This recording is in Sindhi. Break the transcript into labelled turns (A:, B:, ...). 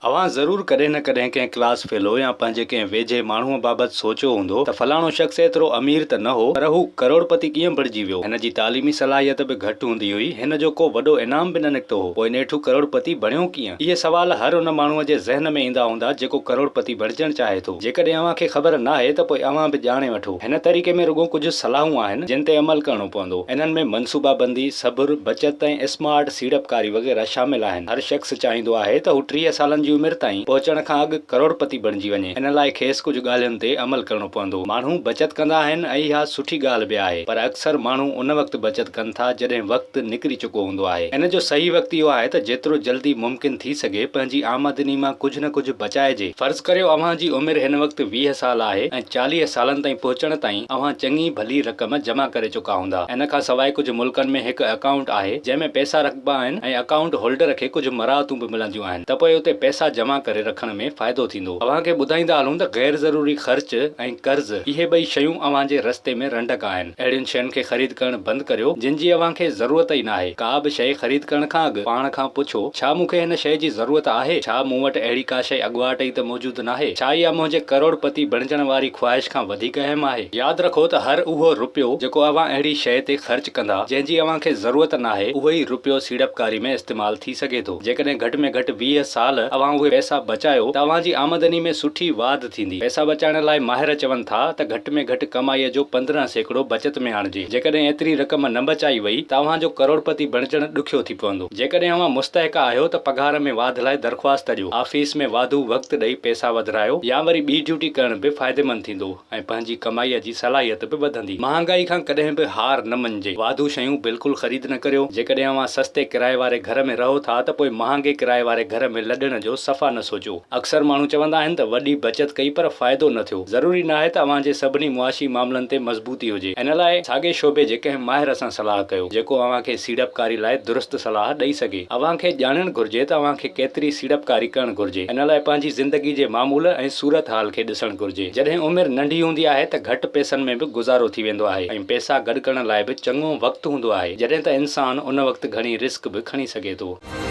A: اوهان ضرور ڪڏهن نه ڪڏهن ڪنهن ڪلاس فيلو يا پنهنجي ڪنهن ويجهي ماڻهوء بابت سوچيو هوندو ته فلاڻو شخص ايترو امير ته نه هو پر هو ڪروڙپتي ڪيئن بڻجي ويو؟ هن جي تعليمي صلاحيت به گهٽ هوندي هئي، هن جو ڪو وڏو انعام به نه نڪتو هو، پوء نيٺ هو ڪروڙپتي بڻيو ڪيئن؟ اهي سوال هر ان ماڻهوء جي ذهن ۾ ايندا هوندا جيڪو ڪروڙپتي بڻجڻ چاهي ٿو. جيڪڏهن اوهان کي خبر ناهي ته پوء اوهان به ڄاڻي وٺو. هن طريقي ۾ رڳو ڪجهه صلاحون آهن جن تي عمل ڪرڻو پوندو. انهن ۾ منصوبابندي، صبر، بچت ۽ اسمارٽ سيڙپڪاري وغيره شامل آهن. هر شخص چاهيندو آهي ته هو 30 سالن جي عمر تائين پهچڻ کان اڳ ڪروڙپتي بڻجي وڃي. ان لاء کيس ڪجهه ڳالهين تي عمل ڪرڻو پوندو. ماڻهو بچت ڪندا آهن ۽ اها سٺي ڳالهه به آهي پر اڪثر ماڻهو ان وقت بچت ڪن ٿا جڏهن وقت نڪري چڪو هوندو آهي. ان جو صحيح وقت اهو آهي ته جيترو جلدي ممڪن ٿي سگهي پنهنجي آمدني مان ڪجهه نه ڪجهه بچائجي. فرض ڪريو اوهان جي عمر هن وقت 20 سال آهي ۽ 40 سالن تائين پهچڻ تائين اوهان چڱي ڀلي رقم جمع ڪري چڪا هوندا. ان کان سواء ڪجهه ملڪن ۾ هڪ اڪائونٽ آهي جنهن ۾ پئسا رکبا آهن ۽ اڪائونٽ هولڊر کي ڪجهه مراعتون به ملنديون آهن ته پوء اتي پئسا جمع ڪري رکڻ ۾ فائدو ٿيندو. اوهان کي ٻڌائيندا هلون ته غير ضروري خرچ ۽ قرض اهي ٻئي شيون اوهان جي رستي ۾ رنڊڪ آهن. اهڙين شين کي خريد ڪرڻ بند ڪريو جن جي اوهان کي ضرورت ئي ناهي. ڪا به شيء خريد ڪرڻ کان اڳ پاڻ کان پڇو، ڇا مون کي هن شيء جي ضرورت آهي؟ ڇا مون وٽ اهڙي ڪا شيء اڳواٽ ئي ته موجود ناهي؟ ڇا اها منهنجي ڪروڙ پتي بڻجڻ واري خواهش کان وڌيڪ اهم آهي؟ ياد رکو ته هر اهو رپيو جيڪو اوهان اهڙي شيء تي خرچ ڪندا، جنهن جي اوهان کي ضرورت ناهي، اهو ئي رپيو سيڙپڪاري ۾ استعمال ٿي سگهي ٿو. جيڪڏهن گهٽ ۾ گهٽ 20 سال اوهان اهي پئسا بچايو ته اوهان جي آمدني ۾ سٺي واڌ ٿيندي. پئسا بچائڻ لاء ماهر چون ٿا ته گهٽ ۾ گهٽ ڪمائيء جو 15% بچت ۾ آڻجي. جيڪڏهن ايتري رقم نه بچائي وئي ته اوهان جو ڪروڙپتي بڻجڻ ڏکيو ٿي پوندو. جيڪڏهن اوهان مستحق آهيو ته پگهار ۾ واڌ لاء درخواست ڏيو. آفيس ۾ واڌو وقت ڏئي پئسا وڌرايو يا وري ٻي ڊيوٽي ڪرڻ به فائديمند ٿيندو. ۽ پنهنجي ڪمائيء جي صلاحيت به وڌندي. مهانگائي کان ڪڏهن به هار نه مڃجي. واڌو شيون بلڪل خريد نه ڪريو. جيڪڏهن اوهان سستي ڪرائي واري گهر ۾ رهو ٿا ته پوء مهانگي ڪرائي واري گهر ۾ لڏڻ جو صفا نه سوچيو. اڪثر ماڻهو چوندا آهن ته وڏي بچت ڪئي پر فائدو نه ٿيو. ضروري ناهي ته اوهان جي سڀني معاشي معاملن تي مضبوطي هجي. ان لاء ساڳئي شعبي جي ڪنهن ماهر سان صلاح ڪيو، جيڪو اوهان کي سيڙپڪاري لاء درست صلاح ڏئي سگهي. اوهان کي ڄاڻڻ گهرجي ته اوهان کي ڪيتري سيڙپڪاري ڪرڻ گهرجي. ان لاء پنهنجي زندگي جي معمول ۽ صورتحال کي ڏسڻ گهرجي. جڏهن عمر ننڍي هوندي آهي ته گهٽ پئسن ۾ به گذارو ٿي ويندو آهي ۽ پئسا گڏ ڪرڻ لاء به چڱو وقت هوندو آهي، جڏهن ته انسان ان وقت گهڻي رسڪ به کڻي سگهي ٿو.